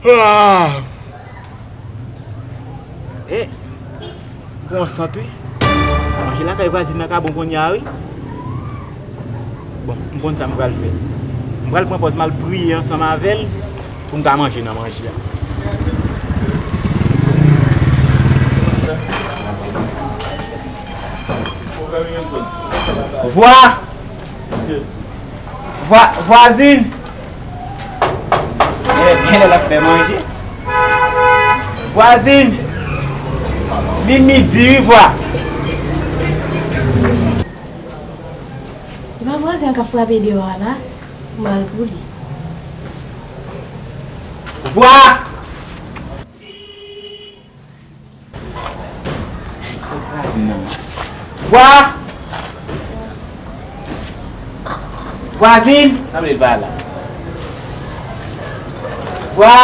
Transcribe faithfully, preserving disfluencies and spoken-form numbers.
Ah! E, m pran yon sant, wi. Manje lakay vwazin nan ka bon kounye a, wi. Bon, m konn sa m pral fè. M pral pran pòz m al priye ansanm avè l pou m ka manje nan manje a. Vwa! Vwa-, vwazin! Genlè, genlè l ap fè manje. Vwazin! Li midi, wi, vwa! E pa vwazen an k ap frape deyò a la? Mal pou li. Vwa! Vwa! Vwazin! Sanble l pa la. Vwa!